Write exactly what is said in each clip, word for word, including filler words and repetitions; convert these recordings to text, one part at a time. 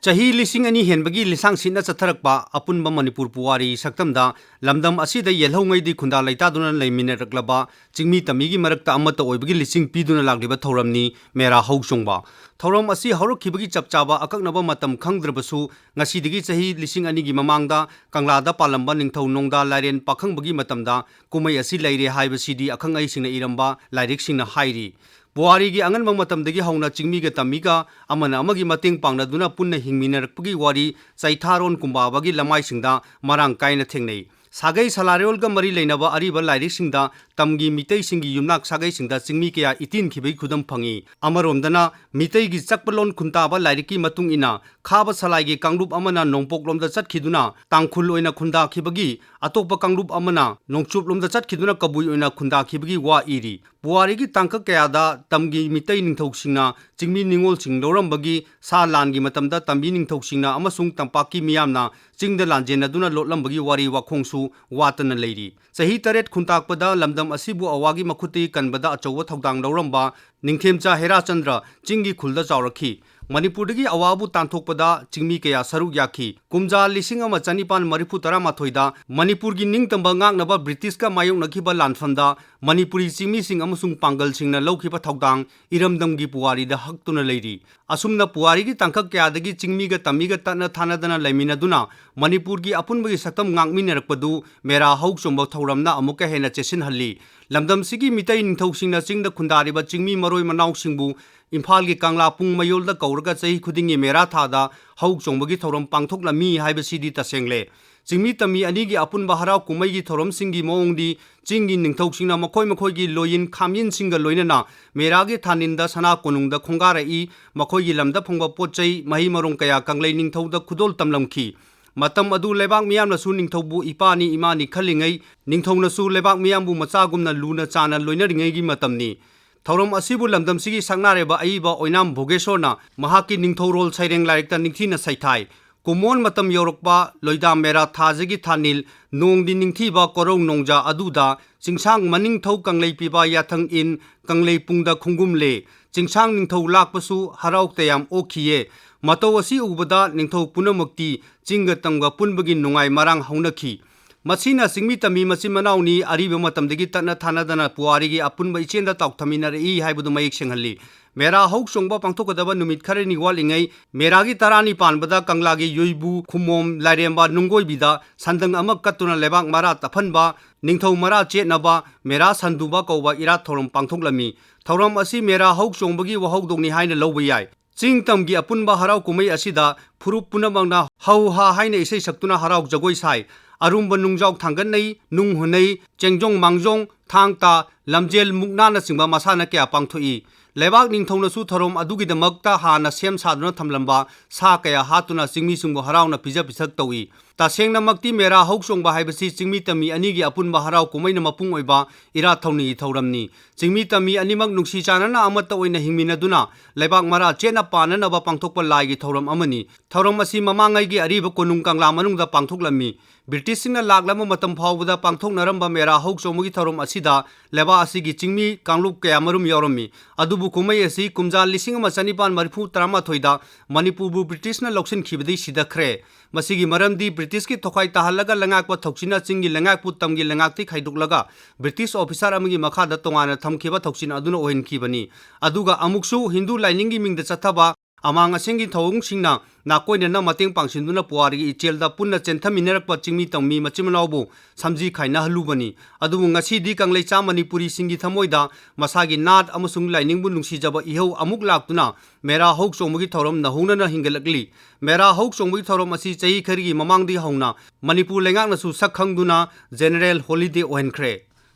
ꯆꯍꯤ ꯂꯤꯁꯤꯡ ꯑꯅꯤ ꯍꯦꯟꯕꯒꯤ ꯂꯤꯁꯥꯡ ꯁꯤꯠꯅ ꯆꯠꯊꯔꯛꯄ ꯑꯄꯨꯟꯕ ꯃꯅꯤꯄꯨꯔ ꯄꯨꯋꯥꯔꯤ ꯁꯛꯇꯝꯗ ꯂꯝꯗꯝ ꯑꯁꯤꯗ ꯌꯦꯜꯍꯧꯉꯩꯗꯤ ꯈꯨꯟꯗꯥ ꯂꯩꯇꯥꯗꯨꯅ ꯂꯩꯃꯤꯟꯅꯔꯛꯂꯕ ꯆꯤꯡꯃꯤ ꯇꯝꯃꯤꯒꯤ ꯃꯔꯛꯇ ꯑꯃꯠꯇ ꯑꯣꯏꯕꯒꯤ ꯂꯤꯆꯤꯡ ꯄꯤꯗꯨꯅ ꯂꯥꯛꯂꯤꯕ ꯊꯧꯔꯝꯅꯤ ꯃꯦꯔꯥ ꯍꯧ ꯆꯣꯡꯕ꯫ ꯊꯧꯔꯝ ꯑꯁꯤ ꯍꯧꯔꯛꯈꯤꯕꯒꯤ ꯆꯞ ꯆꯥꯕ ꯑꯀꯛꯅꯕ ꯃꯇꯝ ꯈꯪꯗ꯭ꯔꯕꯁꯨ, ꯉꯁꯤꯗꯒꯤ ꯆꯍꯤ ꯂꯤꯁꯤꯡ ꯑꯅꯤꯒꯤ ꯃꯃꯥꯡꯗ ꯀꯪꯂꯥꯗ ꯄꯥꯜꯂꯝꯕ ꯅꯤꯡꯊꯧ ꯅꯣꯡꯗꯥ ꯂꯥꯏꯔꯦꯟ ꯄꯥꯈꯪꯕꯒꯤ ꯃꯇꯝꯗ ꯀꯨꯝꯍꯩ ꯑꯁꯤ ꯂꯩꯔꯦ ꯍꯥꯏꯕꯁꯤꯗꯤ ꯑꯈꯪ ꯑꯍꯩꯁꯤꯡꯅ ꯏꯔꯝꯕ ꯂꯥꯏꯔꯤꯛꯁꯤꯡꯅ ꯍꯥꯏꯔꯤ꯫ ꯄꯨꯋꯥꯔꯤꯒꯤ ꯑꯉꯟꯕ ꯃꯇꯝꯗꯒꯤ ꯍꯧꯅ ꯆꯤꯡꯃꯤꯒ ꯇꯝꯃꯤꯒ ꯑꯃꯅ ꯑꯃꯒꯤ ꯃꯇꯦꯡ ꯄꯥꯡꯅꯗꯨꯅ ꯄꯨꯟꯅ ꯍꯤꯡꯃꯤꯟꯅꯔꯛꯄꯒꯤ ꯋꯥꯔꯤ ꯆꯩꯊꯥꯔꯣꯟ ꯀꯨꯝꯕꯥꯕꯒꯤ ꯂꯃꯥꯏꯁꯤꯡꯗ ꯃꯔꯥꯡ ꯀꯥꯏꯅ ꯊꯦꯡꯅꯩ꯫ ꯁꯥꯒꯩ ꯁꯂꯥꯔꯣꯜꯒ ꯃꯔꯤ ꯂꯩꯅꯕ ꯑꯔꯤꯕ ꯂꯥꯏꯔꯤꯛꯁꯤꯡꯗ ꯇꯝꯒꯤ ꯃꯤꯇꯩꯁꯤꯡꯒꯤ ꯌꯨꯝꯅꯥꯛ ꯁꯥꯒꯩꯁꯤꯡꯗ ꯆꯤꯡꯃꯤ ꯀꯌꯥ ꯏꯇꯤꯟꯈꯤꯕꯒꯤ ꯈꯨꯗꯝ ꯐꯪꯏ꯫ ꯑꯃꯔꯣꯝꯗꯅ ꯃꯤꯇꯩꯒꯤ ꯆꯛꯄꯂꯣꯟ ꯈꯨꯟꯇꯥꯕ ꯂꯥꯏꯔꯤꯛꯀꯤ ꯃꯇꯨꯡ ꯏꯟꯅ, ꯈꯥꯕ ꯁꯂꯥꯏꯒꯤ ꯀꯥꯡꯂꯨꯞ ꯑꯃꯅ ꯅꯣꯡꯄꯣꯛꯂꯣꯝꯗ ꯆꯠꯈꯤꯗꯨꯅ ꯇꯥꯡꯈꯨꯜ ꯑꯣꯏꯅ ꯈꯨꯟꯗꯥꯈꯤꯕꯒꯤ, ꯑꯇꯣꯞꯄ ꯀꯥꯡꯂꯨꯞ ꯑꯃꯅ ꯅꯣꯡꯆꯨꯞꯂꯣꯝꯗ ꯆꯠꯈꯤꯗꯨꯅ ꯀꯕꯨꯏ ꯑꯣꯏꯅ ꯈꯨꯟꯗꯥꯈꯤꯕꯒꯤ ꯋꯥ ꯏꯔꯤ꯫ ꯄꯨꯋꯥꯔꯤꯒꯤ ꯇꯥꯡꯀꯛ ꯀꯌꯥꯗ ꯇꯝꯒꯤ ꯃꯤꯇꯩ ꯅꯤꯡꯊꯧꯁꯤꯡꯅ ꯆꯤꯡꯃꯤ ꯅꯤꯉꯣꯜꯁꯤꯡ ꯂꯧꯔꯝꯕꯒꯤ, ꯁꯥ ꯂꯥꯟꯒꯤ ꯃꯇꯝꯗ ꯇꯝꯕꯤ ꯅꯤꯡꯊꯧꯁꯤꯡꯅ ꯑꯃꯁꯨꯡ ꯇꯝꯄꯥꯛꯀꯤ ꯃꯤꯌꯥꯝꯅ ꯆꯤꯡꯗ ꯂꯥꯟꯖꯦꯟꯅꯗꯨꯅ ꯂꯣꯠꯂꯝꯕꯒꯤ ꯋꯥꯔꯤ ꯋꯥꯈꯣꯡꯁꯨ ꯋꯥꯠꯇꯅ ꯂꯩꯔꯤ꯫ ꯆꯍꯤ ꯇꯔꯦꯠ ꯈꯨꯟꯇꯥꯛꯄꯗ ꯂꯝꯗꯝ ꯑꯁꯤꯕꯨ ꯑꯋꯥꯒꯤ ꯃꯈꯨꯠꯇꯒꯤ ꯀꯟꯕꯗ ꯑꯆꯧꯕ ꯊꯧꯗꯥꯡ ꯂꯧꯔꯝꯕ ꯅꯤꯡꯊꯦꯝꯆꯥ ꯍꯦꯔꯥꯆꯟꯗ꯭ꯔ ꯆꯤꯡꯒꯤ ꯈꯨꯜꯗ ꯆꯥꯎꯔꯛꯈꯤ꯫ ꯃꯅꯤꯄꯨꯔꯗꯒꯤ ꯑꯋꯥꯕꯨ ꯇꯥꯟꯊꯣꯛꯄꯗ ꯆꯤꯡꯃꯤ ꯀꯌꯥ ꯁꯔꯨꯛ ꯌꯥꯈꯤ꯫ ꯀꯨꯝꯖꯥ ꯂꯤꯁꯤꯡ ꯑꯃ ꯆꯅꯤꯄꯥꯟ ꯃꯔꯤꯐꯨ ꯇꯔꯥꯃꯥꯊꯣꯏꯗ ꯃꯅꯤꯄꯨꯔꯒꯤ ꯅꯤꯡꯇꯝꯕ ꯉꯥꯛꯅꯕ ꯕ꯭ꯔꯤꯇꯤꯁꯀ ꯃꯥꯌꯣꯛꯅꯈꯤꯕ ꯂꯥꯟꯐꯝꯗ ꯃꯅꯤꯄꯨꯔꯤ ꯆꯤꯡꯃꯤꯁꯤꯡ ꯑꯃꯁꯨꯡ ꯄꯥꯡꯒꯜꯁꯤꯡꯅ ꯂꯧꯈꯤꯕ ꯊꯧꯗꯥꯡ ꯏꯔꯝꯗꯝꯒꯤ ꯄꯨꯋꯥꯔꯤꯗ ꯍꯛꯇꯨꯅ ꯂꯩꯔꯤ꯫ ꯑꯁꯨꯝꯅ ꯄꯨꯋꯥꯔꯤꯒꯤ ꯇꯥꯡꯀꯛ ꯀꯌꯥꯗꯒꯤ ꯆꯤꯡꯃꯤꯒ ꯇꯝꯃꯤꯒ ꯇꯠꯅ ꯊꯥꯅꯗꯅ ꯂꯩꯃꯤꯟꯅꯗꯨꯅ ꯃꯅꯤꯄꯨꯔꯒꯤ ꯑꯄꯨꯟꯕꯒꯤ ꯁꯛꯇꯝ ꯉꯥꯛꯃꯤꯟꯅꯔꯛꯄꯗꯨ ꯃꯦꯔꯥ ꯍꯧ ꯆꯣꯡꯕ ꯊꯧꯔꯝꯅ ꯑꯃꯨꯛꯀ ꯍꯦꯟꯅ ꯆꯦꯠꯁꯤꯟꯍꯜꯂꯤ꯫ ꯂꯝꯗꯝꯁꯤꯒꯤ ꯃꯤꯇꯩ ꯅꯤꯡꯊꯧꯁꯤꯡꯅ ꯆꯤꯡꯗ ꯈꯨꯟꯗꯥꯔꯤꯕ ꯆꯤꯡꯃꯤ ꯃꯔꯣꯏ ꯃꯅꯥꯎꯁꯤꯡꯕꯨ ꯏꯝꯐꯥꯜꯒꯤ ꯀꯪꯂꯥ ꯄꯨꯡ ꯃꯌꯣꯜꯗ ꯀꯧꯔꯒ ꯆꯍꯤ ꯈꯨꯗꯤꯡꯒꯤ ꯃꯦꯔꯥ ꯊꯥꯗ ꯍꯧ ꯆꯣꯡꯕꯒꯤ ꯊꯧꯔꯝ ꯄꯥꯡꯊꯣꯛꯂꯝꯃꯤ ꯍꯥꯏꯕꯁꯤꯗꯤ ꯇꯁꯦꯡꯂꯦ꯫ ꯆꯤꯡꯃꯤ ꯇꯝꯃꯤ ꯑꯅꯤꯒꯤ ꯑꯄꯨꯟꯕ ꯍꯔꯥꯎ ꯀꯨꯝꯍꯩꯒꯤ ꯊꯧꯔꯝꯁꯤꯡꯒꯤ ꯃꯑꯣꯡꯗꯤ ꯆꯤꯡꯒꯤ ꯅꯤꯡꯊꯧꯁꯤꯡꯅ ꯃꯈꯣꯏ ꯃꯈꯣꯏꯒꯤ ꯂꯣꯏꯌꯤꯟ ꯈꯥꯝꯌꯤꯟꯁꯤꯡꯒ ꯂꯣꯏꯅꯅ ꯃꯦꯔꯥꯒꯤ ꯊꯥꯅꯤꯟꯗ ꯁꯅꯥ ꯀꯣꯅꯨꯡꯗ ꯈꯣꯡꯒꯥꯔꯛꯏ, ꯃꯈꯣꯏꯒꯤ ꯂꯝꯗ ꯐꯪꯕ ꯄꯣꯠ ꯆꯩ, ꯃꯍꯩ ꯃꯔꯣꯡ ꯀꯌꯥ ꯀꯪꯂꯩ ꯅꯤꯡꯊꯧꯗ ꯈꯨꯗꯣꯜ ꯇꯝꯂꯝꯈꯤ꯫ ꯃꯇꯝ ꯑꯗꯨ ꯂꯩꯕꯥꯛ ꯃꯤꯌꯥꯝꯅꯁꯨ ꯅꯤꯡꯊꯧꯕꯨ ꯏꯄꯥꯅꯤ ꯏꯃꯥꯅꯤ ꯈꯜꯂꯤꯉꯩ, ꯅꯤꯡꯊꯧꯅꯁꯨ ꯂꯩꯕꯥꯛ ꯃꯤꯌꯥꯝꯕꯨ ꯃꯆꯥꯒꯨꯝꯅ ꯂꯨꯅ ꯆꯥꯅ ꯂꯣꯏꯅꯔꯤꯉꯩꯒꯤ ꯃꯇꯝꯅꯤ꯫ ꯊꯧꯔꯝ ꯑꯁꯤꯕꯨ ꯂꯝꯗꯝꯁꯤꯒꯤ ꯁꯛꯅꯥꯏꯔꯕ ꯑꯏꯕ ꯑꯣꯏꯅꯥꯝ ꯚꯣꯒꯦꯁꯣꯔꯅ ꯃꯍꯥꯛꯀꯤ ꯅꯤꯡꯊꯧꯔꯣꯜ ꯁꯩꯔꯦꯡ ꯂꯥꯏꯔꯤꯛꯇ ꯅꯤꯡꯊꯤꯅ ꯁꯩꯊꯥꯏ꯫ ꯀꯨꯝꯑꯣꯟ ꯃꯇꯝ ꯌꯧꯔꯛꯄ, ꯂꯣꯏꯗꯥ ꯃꯦꯔꯥ ꯊꯥꯖꯒꯤ ꯊꯥꯅꯤꯜ, ꯅꯣꯡꯗꯤ ꯅꯤꯡꯊꯤꯕ ꯀꯣꯔꯧ ꯅꯣꯡꯖꯥ ꯑꯗꯨꯗ, ꯆꯤꯡꯁꯥꯡ ꯃꯅꯤꯡꯊꯧ ꯀꯪꯂꯩ ꯄꯤꯕ ꯌꯥꯊꯪ ꯏꯟ, ꯀꯪꯂꯩ ꯄꯨꯡꯗ ꯈꯣꯡꯒꯨꯝꯂꯦ꯫ ꯆꯤꯡꯁꯥꯡ ꯅꯤꯡꯊꯧ ꯂꯥꯛꯄꯁꯨ ꯍꯔꯥꯎ ꯇꯌꯥꯝ ꯑꯣꯛꯈꯤꯌꯦ꯫ ꯃꯇꯧ ꯑꯁꯤ ꯎꯕꯗ ꯅꯤꯡꯊꯧ ꯄꯨꯝꯅꯃꯛꯇꯤ ꯆꯤꯡꯒ ꯇꯝꯒ ꯄꯨꯟꯕꯒꯤ ꯅꯨꯡꯉꯥꯏ ꯃꯔꯥꯡ ꯍꯧꯅꯈꯤ꯫ ꯃꯁꯤꯅ ꯆꯤꯡꯃꯤ ꯇꯝꯃꯤ ꯃꯆꯤꯟ ꯃꯅꯥꯎꯅꯤ ꯑꯔꯤꯕ ꯃꯇꯝꯗꯒꯤ ꯇꯠꯅ ꯊꯥꯅꯗꯅ ꯄꯨꯋꯥꯔꯤꯒꯤ ꯑꯄꯨꯟꯕ ꯏꯆꯦꯜꯗ ꯇꯥꯎꯊꯃꯤꯟꯅꯔꯛꯏ ꯍꯥꯏꯕꯗꯨ ꯃꯌꯦꯛ ꯁꯦꯡꯍꯜꯂꯤ꯫ ꯃꯦꯔꯥ ꯍꯧ ꯆꯣꯡꯕ ꯄꯥꯡꯊꯣꯛꯀꯗꯕ ꯅꯨꯃꯤꯠ ꯈꯔꯅꯤ ꯋꯥꯠꯂꯤꯉꯩ ꯃꯦꯔꯥꯒꯤ ꯇꯔꯥꯅꯤ ꯄꯥꯟꯕꯗ ꯀꯪꯂꯥꯒꯤ ꯌꯣꯏꯕꯨ, ꯈꯨꯃꯣꯝ, ꯂꯥꯏꯔꯦꯝꯕ, ꯅꯨꯡꯒꯣꯏꯕꯤꯗ ꯁꯟꯗꯪ ꯑꯃ ꯀꯠꯇꯨꯅ ꯂꯩꯕꯥꯛ ꯃꯔꯥ ꯇꯞꯍꯟꯕ, ꯅꯤꯡꯊꯧ ꯃꯔꯥ ꯆꯦꯠꯅꯕ, ꯃꯦꯔꯥ ꯁꯟꯗꯨꯕ ꯀꯧꯕ ꯏꯔꯥꯠ ꯊꯧꯔꯝ ꯄꯥꯡꯊꯣꯛꯂꯝꯃꯤ꯫ ꯊꯧꯔꯝ ꯑꯁꯤ ꯃꯦꯔꯥ ꯍꯧ ꯆꯣꯡꯕꯒꯤ ꯋꯥꯍꯧꯗꯣꯛꯅꯤ ꯍꯥꯏꯅ ꯂꯧꯕ ꯌꯥꯏ꯫ ꯆꯤꯡ ꯇꯝꯒꯤ ꯑꯄꯨꯟꯕ ꯍꯔꯥꯎ ꯀꯨꯝꯍꯩ ꯑꯁꯤꯗ ꯐꯨꯔꯨꯞ ꯄꯨꯝꯅꯃꯛꯅ ꯍꯧ ꯍꯥ ꯍꯥꯏꯅ ꯏꯁꯩ ꯁꯛꯇꯨꯅ ꯍꯔꯥꯎ ꯖꯒꯣꯏ ꯁꯥꯏ꯫ ꯑꯔꯨꯝꯕ ꯅꯨꯡꯖꯥꯎ ꯊꯥꯡꯒꯠꯅꯩ, ꯅꯨꯡ ꯍꯨꯟꯅꯩ, ꯆꯦꯡꯖꯣꯡ ꯃꯥꯡꯖꯣꯡ, ꯊꯥꯡ ꯇꯥ, ꯂꯝꯖꯦꯜ, ꯃꯨꯛꯅꯥꯅꯆꯤꯡꯕ ꯃꯁꯥꯟꯅ ꯀꯌꯥ ꯄꯥꯡꯊꯣꯛꯏ꯫ ꯂꯩꯕꯥꯛ ꯅꯤꯡꯊꯧꯅꯁꯨ ꯊꯧꯔꯝ ꯑꯗꯨꯒꯤꯗꯃꯛꯇ ꯍꯥꯟꯅ ꯁꯦꯝ ꯁꯥꯗꯨꯅ ꯊꯝꯂꯝꯕ ꯁꯥ ꯀꯌꯥ ꯍꯥꯠꯇꯨꯅ ꯆꯤꯡꯃꯤꯁꯤꯡꯕꯨ ꯍꯔꯥꯎꯅ ꯄꯤꯖ ꯄꯤꯊꯛ ꯇꯧꯏ꯫ ꯇꯁꯦꯡꯅꯃꯛꯇꯤ ꯃꯦꯔꯥ ꯍꯧ ꯆꯣꯡꯕ ꯍꯥꯏꯕꯁꯤ ꯆꯤꯡꯃꯤ ꯇꯝꯃꯤ ꯑꯅꯤꯒꯤ ꯑꯄꯨꯟꯕ ꯍꯔꯥꯎ ꯀꯨꯝꯍꯩꯅ ꯃꯄꯨꯡ ꯑꯣꯏꯕ ꯏꯔꯥꯠ ꯊꯧꯅꯤꯒꯤ ꯊꯧꯔꯝꯅꯤ꯫ ꯆꯤꯡꯃꯤ ꯇꯝꯃꯤ ꯑꯅꯤꯃꯛ ꯅꯨꯡꯁꯤ ꯆꯥꯟꯅꯅ ꯑꯃꯠꯇ ꯑꯣꯏꯅ ꯍꯤꯡꯃꯤꯟꯅꯗꯨꯅ ꯂꯩꯕꯥꯛ ꯃꯔꯥ ꯆꯦꯠꯅ ꯄꯥꯟꯅꯅꯕ ꯄꯥꯡꯊꯣꯛꯄ ꯂꯥꯏꯒꯤ ꯊꯧꯔꯝ ꯑꯃꯅꯤ꯫ ꯊꯧꯔꯝ ꯑꯁꯤ ꯃꯃꯥꯡꯉꯩꯒꯤ ꯑꯔꯤꯕ ꯀꯣꯅꯨꯡ ꯀꯪꯂꯥ ꯃꯅꯨꯡꯗ ꯄꯥꯡꯊꯣꯛꯂꯝꯃꯤ꯫ ꯕ꯭ꯔꯤꯇꯤꯁꯁꯤꯡꯅ ꯂꯥꯛꯂꯕ ꯃꯇꯝ ꯐꯥꯎꯕꯗ ꯄꯥꯡꯊꯣꯛꯅꯔꯝꯕ ꯃꯦꯔꯥ ꯍꯧ ꯆꯣꯡꯕꯒꯤ ꯊꯧꯔꯝ ꯑꯁꯤꯗ ꯂꯩꯕꯥꯛ ꯑꯁꯤꯒꯤ ꯆꯤꯡꯃꯤ ꯀꯥꯡꯂꯨꯞ ꯀꯌꯥꯃꯔꯨꯝ ꯌꯥꯎꯔꯝꯃꯤ꯫ ꯑꯗꯨꯕꯨ ꯀꯨꯝꯍꯩ ꯑꯁꯤ ꯀꯨꯝꯖꯥ ꯂꯤꯁꯤꯡ ꯑꯃ ꯆꯅꯤꯄꯥꯟ ꯃꯔꯤꯐꯨ ꯇꯔꯥꯃꯥꯊꯣꯏꯗ ꯃꯅꯤꯄꯨꯔꯕꯨ ꯕ꯭ꯔꯤꯇꯤꯁꯅ ꯂꯧꯁꯤꯟꯈꯤꯕꯗꯒꯤ ꯁꯤꯗꯈ꯭ꯔꯦ꯫ ꯃꯁꯤꯒꯤ ꯃꯔꯝꯗꯤ ꯕ꯭ꯔꯤꯇꯤꯁꯀꯤ ꯊꯣꯈꯥꯏ ꯇꯥꯍꯜꯂꯒ ꯂꯩꯉꯥꯛꯄ ꯊꯧꯁꯤꯟꯅ ꯆꯤꯡꯒꯤ ꯂꯩꯉꯥꯛꯄꯨ ꯇꯝꯒꯤ ꯂꯩꯉꯥꯛꯇꯒꯤ ꯈꯥꯏꯗꯣꯛꯂꯒ ꯕ꯭ꯔꯤꯇꯤꯁ ꯑꯣꯐꯤꯁꯥꯔ ꯑꯃꯒꯤ ꯃꯈꯥꯗ ꯇꯣꯉꯥꯟꯅ ꯊꯝꯈꯤꯕ ꯊꯧꯁꯤꯟ ꯑꯗꯨꯅ ꯑꯣꯏꯍꯟꯈꯤꯕꯅꯤ꯫ ꯑꯗꯨꯒ ꯑꯃꯨꯛꯁꯨ ꯍꯤꯟꯗꯨ ꯂꯥꯏꯅꯤꯡꯒꯤ ꯃꯤꯡꯗ ꯆꯠꯊꯕ ꯑꯃꯥꯡ ꯑꯁꯦꯡꯒꯤ ꯊꯧꯑꯣꯡꯁꯤꯡꯅ ꯅꯥꯀꯣꯏꯅꯅ ꯃꯇꯦꯡ ꯄꯥꯡꯁꯤꯟꯗꯨꯅ ꯄꯨꯋꯥꯔꯤꯒꯤ ꯏꯆꯦꯜꯗ ꯄꯨꯟꯅ ꯆꯦꯟꯊꯃꯤꯟꯅꯔꯛꯄ ꯆꯤꯡꯃꯤ ꯇꯝꯃꯤ ꯃꯆꯤꯟ ꯃꯅꯥꯎꯕꯨ ꯁꯝꯖꯤ ꯈꯥꯏꯅꯍꯜꯂꯨꯕꯅꯤ꯫ ꯑꯗꯨꯕꯨ ꯉꯁꯤꯗꯤ ꯀꯪꯂꯩꯆꯥ ꯃꯅꯤꯄꯨꯔꯤꯁꯤꯡꯒꯤ ꯊꯃꯣꯏꯗ ꯃꯁꯥꯒꯤ ꯅꯥꯠ ꯑꯃꯁꯨꯡ ꯂꯥꯏꯅꯤꯡꯕꯨ ꯅꯨꯡꯁꯤꯖꯕ ꯏꯍꯧ ꯑꯃꯨꯛ ꯂꯥꯛꯇꯨꯅ ꯃꯦꯔꯥ ꯍꯧ ꯆꯣꯡꯕꯒꯤ ꯊꯧꯔꯝ ꯅꯧꯍꯧꯅꯅ ꯍꯤꯡꯒꯠꯂꯛꯂꯤ꯫ ꯃꯦꯔꯥ ꯍꯧ ꯆꯣꯡꯕꯒꯤ ꯊꯧꯔꯝ ꯑꯁꯤ ꯆꯍꯤ ꯈꯔꯒꯤ ꯃꯃꯥꯡꯗꯒꯤ ꯍꯧꯅ ꯃꯅꯤꯄꯨꯔ ꯂꯩꯉꯥꯛꯅꯁꯨ ꯁꯛ ꯈꯪꯗꯨꯅ ꯖꯦꯅꯔꯦꯜ ꯍꯣꯂꯤꯗꯦ ꯑꯣꯏꯍꯟꯈ꯭ꯔꯦ꯫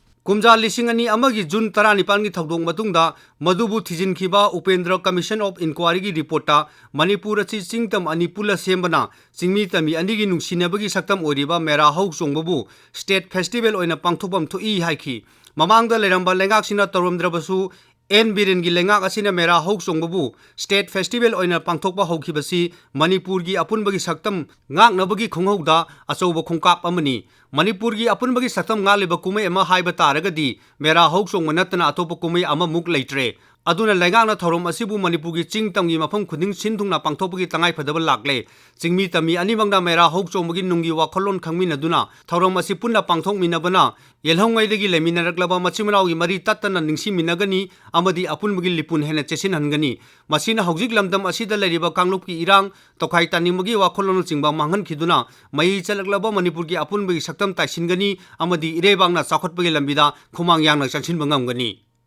ꯀꯨꯝꯖꯥ ꯂꯤꯁꯤꯡ ꯑꯅꯤ ꯑꯃꯒꯤ ꯖꯨꯟ ꯇꯔꯥꯅꯤꯄꯥꯟꯒꯤ ꯊꯧꯗꯣꯛ ꯃꯇꯨꯡꯗ ꯃꯗꯨꯕꯨ ꯊꯤꯖꯤꯟꯈꯤꯕ ꯎꯄꯦꯟꯗ꯭ꯔ ꯀꯃꯤꯁꯟ ꯑꯣꯐ ꯏꯟꯀ꯭ꯋꯥꯔꯤꯒꯤ ꯔꯤꯄꯣꯔꯠꯇ ꯃꯅꯤꯄꯨꯔ ꯑꯁꯤ ꯆꯤꯡꯇꯝ ꯑꯅꯤ ꯄꯨꯜꯂ ꯁꯦꯝꯕꯅ ꯆꯤꯡꯃꯤ ꯇꯝꯃꯤ ꯑꯅꯤꯒꯤ ꯅꯨꯡꯁꯤꯅꯕꯒꯤ ꯁꯛꯇꯝ ꯑꯣꯏꯔꯤꯕ ꯃꯦꯔꯥ ꯍꯧ ꯆꯣꯡꯕꯕꯨ ꯁ꯭ꯇꯦꯠ ꯐꯦꯁꯇꯤꯚꯦꯜ ꯑꯣꯏꯅ ꯄꯥꯡꯊꯣꯛꯐꯝ ꯊꯣꯛꯏ ꯍꯥꯏꯈꯤ꯫ ꯃꯃꯥꯡꯗ ꯂꯩꯔꯝꯕ ꯂꯩꯉꯥꯛꯁꯤꯡꯅ ꯇꯧꯔꯝꯗ꯭ꯔꯕꯁꯨ ꯑꯦꯟ ꯕꯤꯔꯦꯟꯒꯤ ꯂꯩꯉꯥꯛ ꯑꯁꯤꯅ ꯃꯦꯔꯥ ꯍꯧ ꯆꯣꯡꯕꯕꯨ ꯁ꯭ꯇꯦꯠ ꯐꯦꯁꯇꯤꯚꯦꯜ ꯑꯣꯏꯅ ꯄꯥꯡꯊꯣꯛꯄ ꯍꯧꯈꯤꯕꯁꯤ ꯃꯅꯤꯄꯨꯔꯒꯤ ꯑꯄꯨꯟꯕꯒꯤ ꯁꯛꯇꯝ ꯉꯥꯛꯅꯕꯒꯤ ꯈꯣꯡꯍꯧꯗ ꯑꯆꯧꯕ ꯈꯣꯡꯀꯥꯞ ꯑꯃꯅꯤ꯫ ꯃꯅꯤꯄꯨꯔꯒꯤ ꯑꯄꯨꯟꯕꯒꯤ ꯁꯛꯇꯝ ꯉꯥꯛꯂꯤꯕ ꯀꯨꯝꯍꯩ ꯑꯃ ꯍꯥꯏꯕ ꯇꯥꯔꯒꯗꯤ ꯃꯦꯔꯥ ꯍꯧ ꯆꯣꯡꯕ ꯅꯠꯇꯅ ꯑꯇꯣꯞꯄ ꯀꯨꯝꯍꯩ ꯑꯃꯃꯨꯛ ꯂꯩꯇ꯭ꯔꯦ꯫ ꯑꯗꯨꯅ ꯂꯩꯉꯥꯛꯅ ꯊꯧꯔꯝ ꯑꯁꯤꯕꯨ ꯃꯅꯤꯄꯨꯔꯒꯤ ꯆꯤꯡ ꯇꯝꯒꯤ ꯃꯐꯝ ꯈꯨꯗꯤꯡ ꯁꯤꯟ ꯊꯨꯡꯅ ꯄꯥꯡꯊꯣꯛꯄꯒꯤ ꯇꯉꯥꯏꯐꯗꯕ ꯂꯥꯛꯂꯦ꯫ ꯆꯤꯡꯃꯤ ꯇꯝꯃꯤ ꯑꯅꯤꯃꯛꯅ ꯃꯦꯔꯥ ꯍꯧ ꯆꯣꯡꯕꯒꯤ ꯅꯨꯡꯒꯤ ꯋꯥꯈꯜꯂꯣꯟ ꯈꯪꯃꯤꯟꯅꯗꯨꯅ ꯊꯧꯔꯝ ꯑꯁꯤ ꯄꯨꯟꯅ ꯄꯥꯡꯊꯣꯛꯃꯤꯟꯅꯕꯅ ꯌꯦꯜꯍꯧꯉꯩꯗꯒꯤ ꯂꯩꯃꯤꯟꯅꯔꯛꯂꯕ ꯃꯆꯤꯟ ꯃꯅꯥꯎꯒꯤ ꯃꯔꯤ ꯇꯠꯇꯅ ꯅꯤꯡꯁꯤꯡꯃꯤꯟꯅꯒꯅꯤ ꯑꯃꯗꯤ ꯑꯄꯨꯟꯕꯒꯤ ꯂꯤꯄꯨꯟ ꯍꯦꯟꯅ ꯆꯦꯠꯁꯤꯟꯍꯟꯒꯅꯤ꯫ ꯃꯁꯤꯅ ꯍꯧꯖꯤꯛ ꯂꯝꯗꯝ ꯑꯁꯤꯗ ꯂꯩꯔꯤꯕ ꯀꯥꯡꯂꯨꯞꯀꯤ ꯏꯔꯥꯡ, ꯇꯣꯈꯥꯏ ꯇꯥꯅꯤꯡꯕꯒꯤ ꯋꯥꯈꯜꯂꯣꯟꯅꯆꯤꯡꯕ ꯃꯥꯡꯍꯟꯈꯤꯗꯨꯅ ꯃꯌꯥꯏ ꯆꯜꯂꯛꯂꯕ ꯃꯅꯤꯄꯨꯔꯒꯤ ꯑꯄꯨꯟꯕꯒꯤ ꯁꯛꯇꯝ ꯇꯥꯏꯁꯤꯟꯒꯅꯤ ꯑꯃꯗꯤ ꯏꯔꯩꯕꯥꯛꯅ ꯆꯥꯎꯈꯠꯄꯒꯤ ꯂꯝꯕꯤꯗ ꯈꯨꯃꯥꯡ ꯌꯥꯡꯅ ꯆꯪꯁꯤꯟꯕ ꯉꯝꯒꯅꯤ꯫